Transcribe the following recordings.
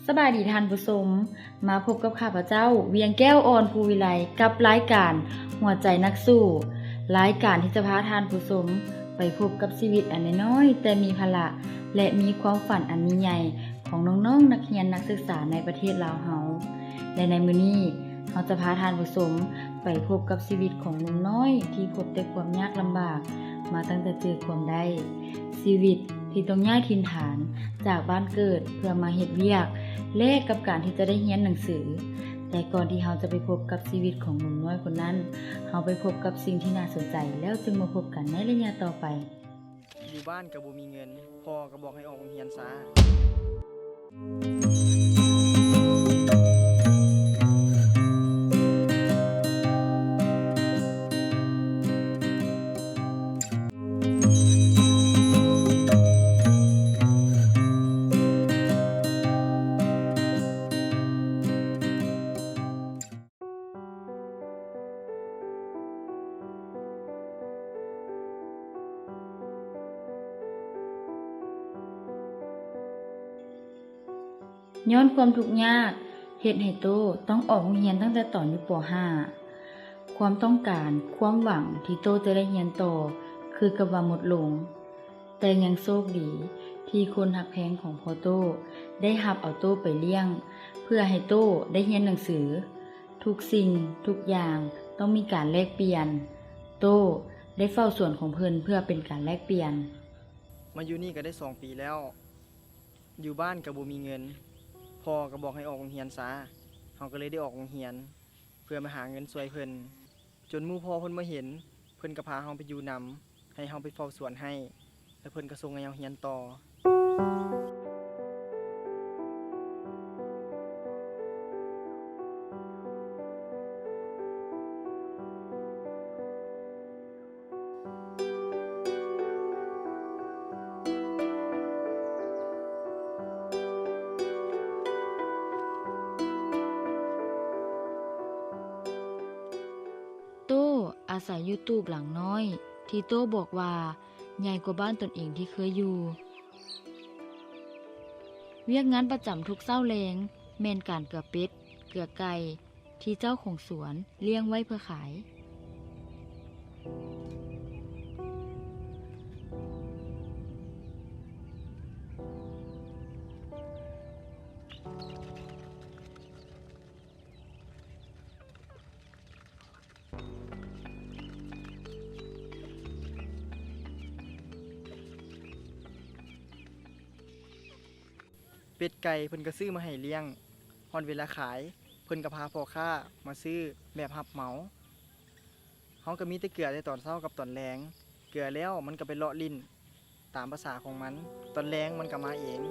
ສະບາຍດີທ່ານຜູ້ຊົມ, ມາພົບກັບຂ້າພະເຈົ້າ ວຽງແກ້ວ ອ່ອນພູວິໄລ ກັບລາຍການຫົວໃຈນັກສູ້, ລາຍການທີ່ຈະພາທ່ານຜູ້ຊົມໄປພົບກັບຊີວິດອັນນ້ອຍໆ ແຕ່ມີພະລະ ແລະ ມີຄວາມຝັນອັນຍິ່ງໃຫຍ່ຂອງນ້ອງໆ ນັກຮຽນນັກສຶກສາໃນປະເທດລາວເຮົາ. ແລະ ໃນມື້ນີ້ ເຮົາຈະພາທ່ານຜູ້ຊົມໄປພົບກັບຊີວິດຂອງໜຸ່ມນ້ອຍທີ່ພົບແຕ່ຄວາມຍາກລຳບາກມາຕັ້ງແຕ່ຈື່ຄວາມໄດ້, ຊີວິດທີ່ຕ້ອງຍ້າຍຖິ່ນຖານຈາກບ້ານເກີດເພື່ອມາເຮັດວຽກ ແລກກັບການທີ່ຈະໄດ້ຮຽນໜັງສື. ແຕ່ກ່ອນທີ່ເຮົາຈະໄປພົບກັບຊີວິດຂອງໜຸ່ມນ້ອຍຄົນນັ້ນ, ເຮົາໄປພົບກັບສິ່ງທີ່ໜ້າສົນໃຈ ແລ້ວຈຶ່ງມາພົບກັນໃນໄລຍະຕໍ່ໄປ. ຢູ່ບ້ານກໍບໍ່ມີເງິນ, ພໍ່ກໍບອກໃຫ້ອອກໂຮງຮຽນຊາ. ຍ້ອນຄວາມທຸກຍາກ ເຮັດໃຫ້ໂຕ້ຕ້ອງອອກໂຮງຮຽນຕັ້ງແຕ່ຕອນຢູ່ ປໍຫ້າ. ຄວາມຕ້ອງການ, ຄວາມຫວັງທີ່ໂຕ້ຈະໄດ້ຮຽນຕໍ່ ຄືກັບວ່າໝົດລົງ. ແຕ່ຍັງໂຊກດີທີ່ຄົນຮັກແພງຂອງພໍ່ໂຕ້ໄດ້ຮັບເອົາໂຕ້ໄປລ້ຽງ ເພື່ອໃຫ້ໂຕ້ໄດ້ຮຽນໜັງສື. ທຸກສິ່ງທຸກຢ່າງຕ້ອງມີການແລກປ່ຽນ. ໂຕ້ໄດ້ເຝົ້າສວນຂອງເພິ່ນເພື່ອເປັນການແລກປ່ຽນ. ມາຢູ່ນີ້ກໍໄດ້ສອງປີແລ້ວ. ຢູ່ບ້ານກໍບໍ່ມີເງິນ, ພໍ່ກໍບອກໃຫ້ອອກໂຮງຮຽນຊາ. ເຮົາກໍເລີຍໄດ້ອອກໂຮງຮຽນ ເພື່ອມາຫາເງິນຊ່ວຍເພິ່ນ. ຈົນໝູ່ພໍ່ເພິ່ນມາເຫັນ, ເພິ່ນກໍພາເຮົາໄປຢູ່ນຳ, ໃຫ້ເຮົາໄປເຝົ້າສວນໃຫ້, ແລ້ວເພິ່ນກໍສົ່ງໃຫ້ເຮົາຮຽນຕໍ່. ໂຕ້ອາໄສຢູ່ຕູບຫຼັງນ້ອຍ ທີ່ໂຕ້ບອກວ່າໃຫຍ່ກວ່າບ້ານຕົນເອງທີ່ເຄີຍຢູ່. ວຽກງານປະຈຳທຸກເຊົ້າແລງແມ່ນການເກືອເປັດ, ເກືອໄກ່ ທີ່ເຈົ້າຂອງສວນລ້ຽງໄວ້ເພື່ອຂາຍ. ເປັດໄກ່ເພິ່ນກໍຊື້ມາໃຫ້ລ້ຽງ, ຮອດເວລາຂາຍ ເພິ່ນກໍພາພໍ່ຄ້າມາຊື້ແບບຮັບເໝົາ. ເຮົາກໍມີແຕ່ເກືອແຕ່ຕອນເຊົ້າກັບຕອນແລງ, ເກືອແລ້ວມັນກໍໄປເລາະຫຼິ້ນຕາມພາສາຂອງມັນ, ຕອນແລງມັນກໍມາເອງ.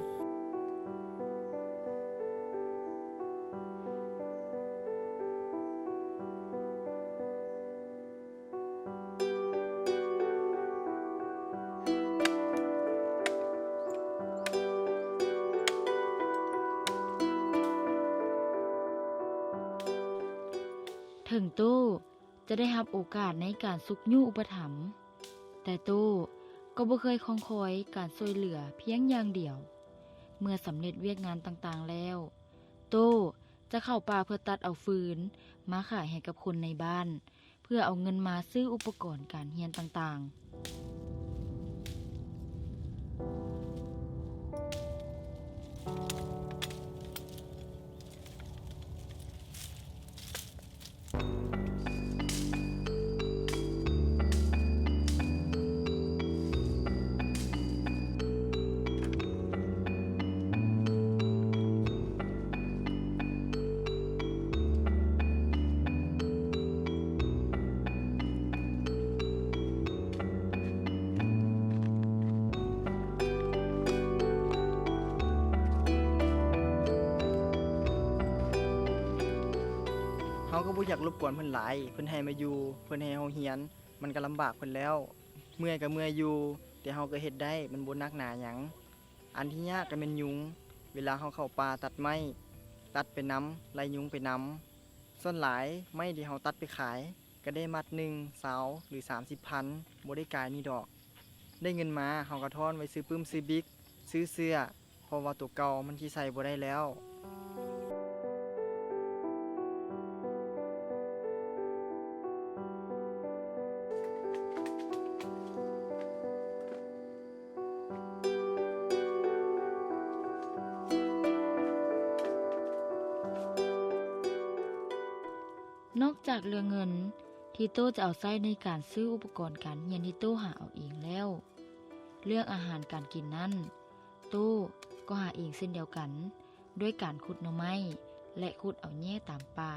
ເຖິງໂຕ້ຈະໄດ້ຮັບໂອກາດໃນການຊຸກຍູ້ອຸປະຖຳ, ແຕ່ໂຕ້ກໍບໍ່ເຄີຍຄອງຄອຍການຊ່ວຍເຫຼືອພຽງຢ່າງດຽວ. ເມື່ອສຳເລັດວຽກງານຕ່າງໆແລ້ວ, ໂຕ້ຈະເຂົ້າປ່າເພື່ອຕັດເອົາຟືນມາຂາຍໃຫ້ກັບຄົນໃນບ້ານ ເພື່ອເອົາເງິນມາຊື້ອຸປະກອນການຮຽນຕ່າງໆ. ເຮົາກໍບໍ່ຢາກລົບກວນເພິ່ນຫຼາຍ, ເພິ່ນໃຫ້ມາຢູ່, ເພິ່ນໃຫ້ເຮົາຮຽນ, ມັນກໍລຳບາກເພິ່ນແລ້ວ. ເມື່ອຍກໍເມື່ອຍຢູ່, ແຕ່ເຮົາກໍເຮັດໄດ້, ມັນບໍ່ໜັກໜາຫຍັງ. ອັນທີ່ຍາກກໍແມ່ນຍຸງ, ເວລາເຮົາເຂົ້າປ່າຕັດໄມ້, ຕັດໄປນຳ, ໄລ່ຍຸງໄປນຳ. ສ່ວນຫຼາຍໄມ້ທີ່ເຮົາຕັດໄປຂາຍ ກໍໄດ້ມັດໜຶ່ງ ຊາວ ຫຼື ສາມສິບພັນ, ບໍ່ໄດ້ກາຍນີ້ດອກ. ໄດ້ເງິນມາ ເຮົາກໍທ້ອນໄວ້ຊື້ປຶ້ມ, ຊື້ບິກ, ຊື້ເສື້ອ, ເພາະວ່າໂຕເກົ່າມັນຊິໃສ່ບໍ່ໄດ້ແລ້ວ. ນອກຈາກເລື່ອງເງິນທີ່ໂຕ້ຈະເອົາໃຊ້ໃນການຊື້ອຸປະກອນການຮຽນທີ່ໂຕ້ຫາເອົາເອງແລ້ວ, ເລື່ອງອາຫານການກິນນັ້ນ ໂຕ້ກໍຫາເອງເຊັ່ນດຽວກັນ ດ້ວຍການຂຸດໜໍ່ໄມ້ ແລະ ຂຸດເອົາແຫຍ່ຕາມປ່າ.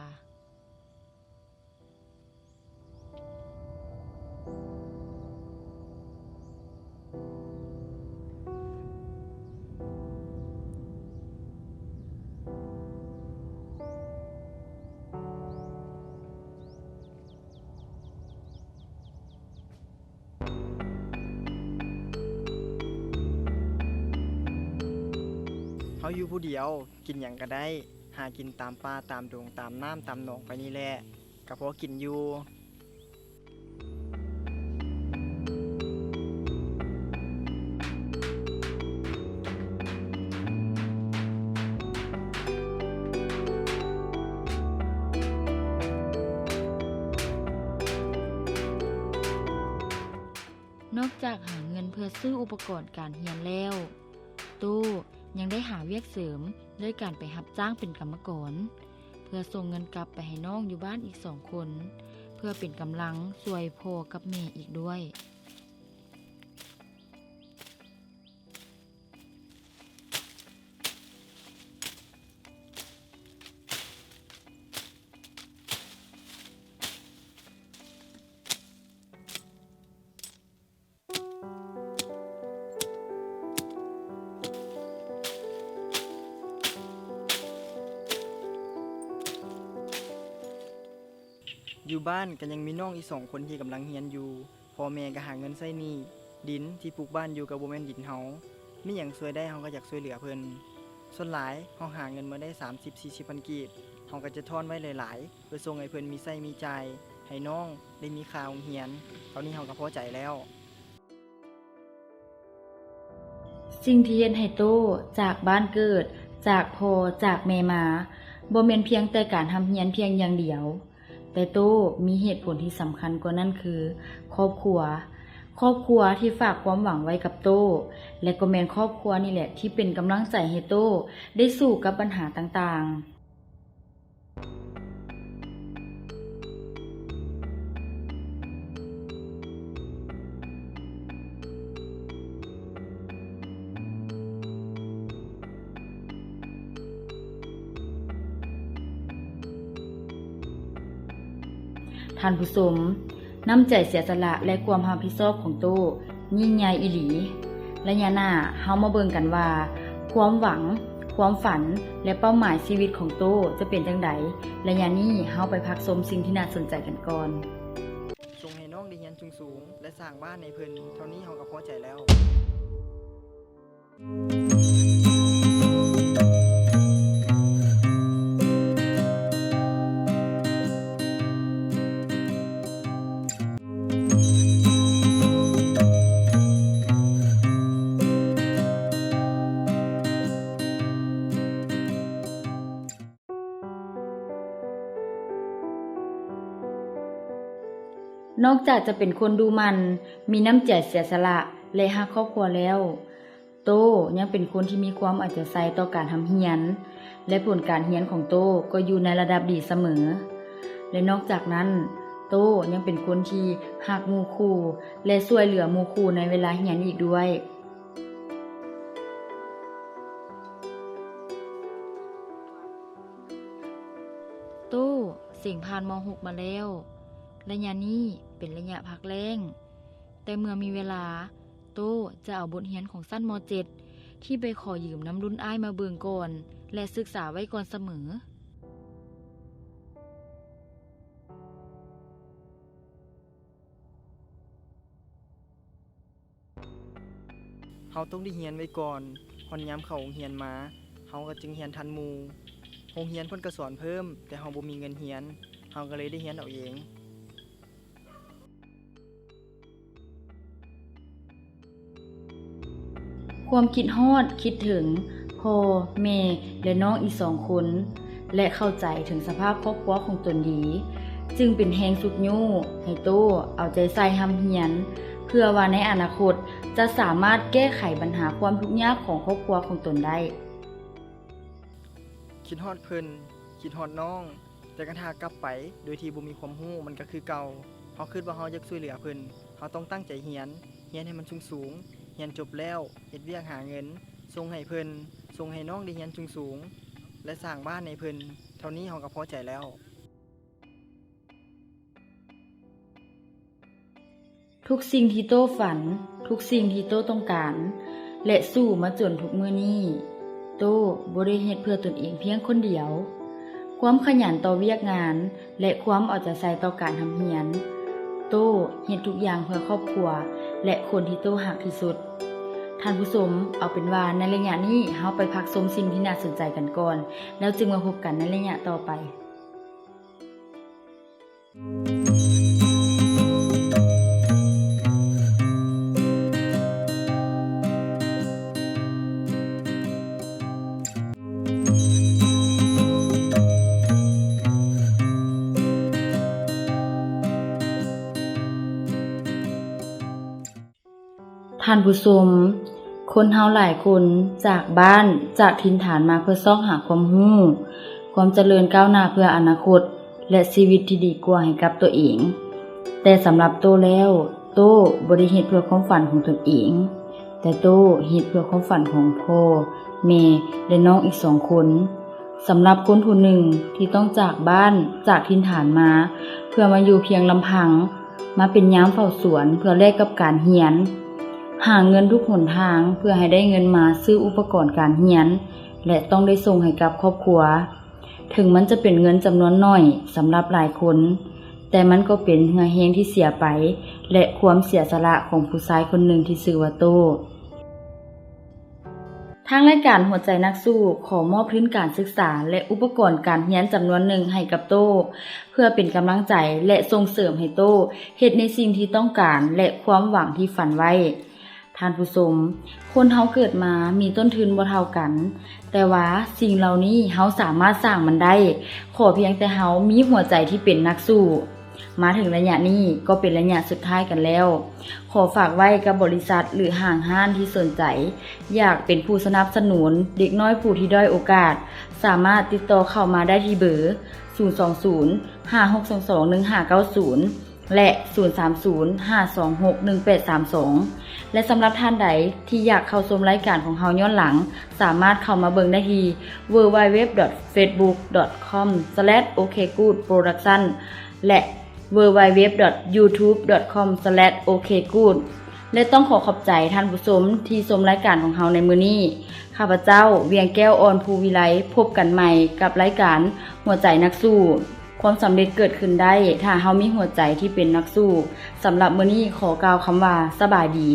ເຮົາຢູ່ຜູ້ດຽວ ກິນຫຍັງກະໄດ້, ຫາກິນຕາມປ່າ ຕາມດົງ ຕາມນ້ຳ ຕາມໜອງໄປນີ້ແຫຼະ ກະພໍກິນຢູ່. ນອກຈາກຫາເງິນເພື່ອຊື້ອຸປະກອນການຮຽນແລ້ວ, ໂຕ້ຍັງໄດ້ຫາວຽກເສີມດ້ວຍການໄປຮັບຈ້າງເປັນກຳມະກອນ ເພື່ອສົ່ງເງິນກັບໄປໃຫ້ນ້ອງຢູ່ບ້ານອີກສອງຄົນ ເພື່ອເປັນກຳລັງຊ່ວຍພໍ່ກັບແມ່ອີກດ້ວຍ. ຢູ່ບ້ານກະຍັງມີນ້ອງອີກສອງຄົນທີ່ກຳລັງຮຽນຢູ່. ພໍ່ແມ່ກະຫາເງິນໃຊ້ໜີ້, ດິນທີ່ປູກບ້ານຢູ່ກະບໍ່ແມ່ນດິນເຮົາ, ມີຫຍັງຊ່ວຍໄດ້ເຮົາກະຢາກຊ່ວຍເຫຼືອເພິ່ນ. ສ່ວນຫຼາຍເຮົາຫາເງິນມາໄດ້ສາມສິບ ສີ່ສິບພັນກີບ, ເຮົາກະຈະທ້ອນໄວ້ຫຼາຍໆ ເພື່ອສົ່ງໃຫ້ເພິ່ນມີໃຊ້ມີຈ່າຍ, ໃຫ້ນ້ອງໄດ້ມີຄ່າໂຮງຮຽນ. ເທົ່ານີ້ເຮົາກະພໍໃຈແລ້ວ. ສິ່ງທີ່ເຮັດໃຫ້ໂຕ້ຈາກບ້ານເກີດ, ຈາກພໍ່, ຈາກແມ່ມາ, ບໍ່ແມ່ນພຽງແຕ່ການຮ່ຳຮຽນພຽງຢ່າງດຽວ. ແຕ່ໂຕ້ມີເຫດຜົນທີ່ສຳຄັນກວ່ານັ້ນຄືຄອບຄົວ. ຄອບຄົວທີ່ຝາກຄວາມຫວັງໄວ້ກັບໂຕ້ ແລະ ກໍແມ່ນຄອບຄົວນີ້ແຫຼະທີ່ເປັນກຳລັງໃຈໃຫ້ໂຕ້ໄດ້ສູ້ກັບບັນຫາຕ່າງໆ. ທ່ານຜູ້ຊົມ, ນ້ຳໃຈເສຍສະຫຼະ ແລະ ຄວາມຮັບຜິດຊອບຂອງໂຕ້ຍິ່ງໃຫຍ່ອີ່ຫຼີ. ໄລຍະໜ້າເຮົາມາເບິ່ງກັນວ່າ ຄວາມຫວັງ, ຄວາມຝັນ ແລະ ເປົ້າໝາຍຊີວິດຂອງໂຕ້ຈະເປັນຈັ່ງໃດ. ໄລຍະນີ້ເຮົາໄປພັກຊົມສິ່ງທີ່ໜ້າສົນໃຈກັນກ່ອນ. ສົ່ງໃຫ້ນ້ອງໄດ້ຮຽນສູງໆ ແລະ ສ້າງບ້ານໃຫ້ເພິ່ນ, ເທົ່ານີ້ເຮົາກະພໍໃຈແລ້ວ. ນອກຈາກຈະເປັນຄົນດຸໝັ່ນ, ມີນ້ຳໃຈເສຍສະຫຼະ ແລະ ຮັກຄອບຄົວແລ້ວ, ໂຕ້ຍັງເປັນຄົນທີ່ມີຄວາມເອົາໃຈໃສ່ຕໍ່ການຮ່ຳຮຽນ ແລະ ຜົນການຮຽນຂອງໂຕ້ກໍຢູ່ໃນລະດັບດີສະເໝີ. ແລະ ນອກຈາກນັ້ນ, ໂຕ້ຍັງເປັນຄົນທີ່ຮັກໝູ່ຄູ່ ແລະ ຊ່ວຍເຫຼືອໝູ່ຄູ່ໃນເວລາຮຽນອີກດ້ວຍ. ໂຕ້ເສັງຜ່ານ ມໍຫົກ ມາແລ້ວ. ໄລຍະນີ້ເປັນໄລຍະພັກແລ້ງ, ແຕ່ເມື່ອມີເວລາ, ໂຕ້ຈະເອົາບົດຮຽນຂອງຊັ້ນ ມໍເຈັດ ທີ່ໄປຂໍຢືມນຳລຸ້ນອ້າຍມາເບິ່ງກ່ອນ ແລະ ສຶກສາໄວ້ກ່ອນສະເໝີ. ເຮົາຕ້ອງໄດ້ຮຽນໄວ້ກ່ອນ, ຮອດຍາມເຂົ້າໂຮງຮຽນມາ, ເຮົາກະຈຶ່ງຮຽນທັນໝູ່. ໂຮງຮຽນເພິ່ນກະສອນເພີ່ມ, ແຕ່ເຮົາບໍ່ມີເງິນຮຽນ, ເຮົາກະເລີຍໄດ້ຮຽນເອົາເອງ. ຄວາມຄິດຮອດຄິດເຖິງພໍ່ແມ່ ແລະ ນ້ອງອີກສອງຄົນ ແລະ ເຂົ້າໃຈເຖິງສະພາບຄອບຄົວຂອງຕົນດີ, ຈຶ່ງເປັນແຮງຊຸກຍູ້ໃຫ້ໂຕ້ເອົາໃຈໃສ່ຮ່ຳຮຽນ ເພື່ອວ່າໃນອະນາຄົດຈະສາມາດແກ້ໄຂບັນຫາຄວາມທຸກຍາກຂອງຄອບຄົວຂອງຕົນໄດ້. ຄິດຮອດເພິ່ນ, ຄິດຮອດນ້ອງ, ແຕ່ຄັນຫາກກັບໄປໂດຍທີ່ບໍ່ມີຄວາມຮູ້ ມັນກໍຄືເກົ່າ. ເຮົາຄິດວ່າເຮົາຢາກຊ່ວຍເຫຼືອເພິ່ນ, ເຮົາຕ້ອງຕັ້ງໃຈຮຽນ, ຮຽນໃຫ້ມັນສູງໆ, ຮຽນຈົບແລ້ວເຮັດວຽກຫາເງິນສົ່ງໃຫ້ເພິ່ນ, ສົ່ງໃຫ້ນ້ອງໄດ້ຮຽນສູງໆ ແລະ ສ້າງບ້ານໃຫ້ເພິ່ນ. ເທົ່ານີ້ເຮົາກໍພໍໃຈແລ້ວ. ທຸກສິ່ງທີ່ໂຕ້ຝັນ, ທຸກສິ່ງທີ່ໂຕ້ຕ້ອງການ ແລະ ສູ້ມາຈົນທຸກມື້ນີ້, ໂຕ້ບໍ່ໄດ້ເຮັດເພື່ອຕົນເອງພຽງຄົນດຽວ. ຄວາມຂະຫຍັນຕໍ່ວຽກງານ ແລະ ຄວາມເອົາໃຈໃສ່ຕໍ່ການຮ່ຳຮຽນ, ໂຕ້ເຮັດທຸກຢ່າງເພື່ອຄອບຄົວ ແລະ ຄົນທີ່ໂຕ້ຮັກທີ່ສຸດ. ທ່ານຜູ້ຊົມ, ເອົາເປັນວ່າໃນໄລຍະນີ້ເຮົາໄປພັກຊົມສິ່ງທີ່ໜ້າສົນໃຈກັນກ່ອນ, ແລ້ວຈຶ່ງມາພົບກັນໃນໄລຍະຕໍ່ໄປ. ທ່ານຜູ້ຊົມ, ຄົນເຮົາຫຼາຍຄົນຈາກບ້ານ, ຈາກຖິ່ນຖານມາເພື່ອຊອກຫາຄວາມຮູ້, ຄວາມຈະເລີນກ້າວໜ້າເພື່ອອະນາຄົດ ແລະ ຊີວິດທີ່ດີກວ່າໃຫ້ກັບຕົວເອງ. ແຕ່ສຳລັບໂຕ້ແລ້ວ, ໂຕ້ບໍ່ໄດ້ເຮັດເພື່ອຄວາມຝັນຂອງຕົນເອງ, ແຕ່ໂຕ້ເຮັດເພື່ອຄວາມຝັນຂອງພໍ່, ແມ່ ແລະ ນ້ອງອີກສອງຄົນ. ສຳລັບຄົນຜູ້ໜຶ່ງທີ່ຕ້ອງຈາກບ້ານ, ຈາກຖິ່ນຖານມາ ເພື່ອມາຢູ່ພຽງລຳພັງ, ມາເປັນຍາມເຝົ້າສວນເພື່ອແລກກັບການຮຽນ, ຫາເງິນທຸກຫົນທາງເພື່ອໃຫ້ໄດ້ເງິນມາຊື້ອຸປະກອນການຮຽນ ແລະ ຕ້ອງໄດ້ສົ່ງໃຫ້ກັບຄອບຄົວ. ເຖິງມັນຈະເປັນເງິນຈຳນວນໜ້ອຍສຳລັບຫຼາຍຄົນ, ແຕ່ມັນກໍເປັນເຫື່ອແຮງທີ່ເສຍໄປ ແລະ ຄວາມເສຍສະຫຼະຂອງຜູ້ຊາຍຄົນໜຶ່ງທີ່ຊື່ວ່າໂຕ້. ທາງລາຍການຫົວໃຈນັກສູ້ຂໍມອບທຶນການສຶກສາ ແລະ ອຸປະກອນການຮຽນຈຳນວນໜຶ່ງໃຫ້ກັບໂຕ້ ເພື່ອເປັນກຳລັງໃຈ ແລະ ສົ່ງເສີມໃຫ້ໂຕ້ເຮັດໃນສິ່ງທີ່ຕ້ອງການ ແລະ ຄວາມຫວັງທີ່ຝັນໄວ້. ທ່ານຜູ້ຊົມ, ຄົນເຮົາເກີດມາມີຕົ້ນທຶນບໍ່ເທົ່າກັນ, ແຕ່ວ່າສິ່ງເຫຼົ່ານີ້ເຮົາສາມາດສ້າງມັນໄດ້, ຂໍພຽງແຕ່ເຮົາມີຫົວໃຈທີ່ເປັນນັກສູ້. ມາເຖິງໄລຍະນີ້ກໍເປັນໄລຍະສຸດທ້າຍກັນແລ້ວ. ຂໍຝາກໄວ້ກັບບໍລິສັດ ຫຼື ຫ້າງຮ້ານທີ່ສົນໃຈ ຢາກເປັນຜູ້ສະໜັບສະໜູນເດັກນ້ອຍຜູ້ທີ່ດ້ອຍໂອກາດ, ສາມາດຕິດຕໍ່ເຂົ້າມາໄດ້ທີ່ເບີ ສູນສອງສູນ ຫ້າຫົກສອງສອງ ໜຶ່ງຫ້າເກົ້າສູນ ແລະ ສູນສາມສູນ ຫ້າສອງຫົກ ໜຶ່ງແປດສາມສອງ ແລະ ສຳລັບທ່ານໃດທີ່ຢາກເຂົ້າຊົມລາຍການຂອງເຮົາຍ້ອນຫຼັງ, ສາມາດເຂົ້າມາເບິ່ງໄດ້ທີ່ www.facebook.com/okgoodproduction ແລະ www.youtube.com/okgood ແລະ ຕ້ອງຂໍຂອບໃຈທ່ານຜູ້ຊົມທີ່ຊົມລາຍການຂອງເຮົາໃນມື້ນີ້. ຂ້າພະເຈົ້າ ວຽງແກ້ວ ອ່ອນພູວິໄລ, ພົບກັນໃໝ່ກັບລາຍການຫົວໃຈນັກສູ້. ຄວາມສຳເລັດເກີດຂຶ້ນໄດ້ ຖ້າເຮົາມີຫົວໃຈທີ່ເປັນນັກສູ້. ສຳລັບມື້ນີ້ຂໍກ່າວຄຳວ່າ ສະບາຍດີ.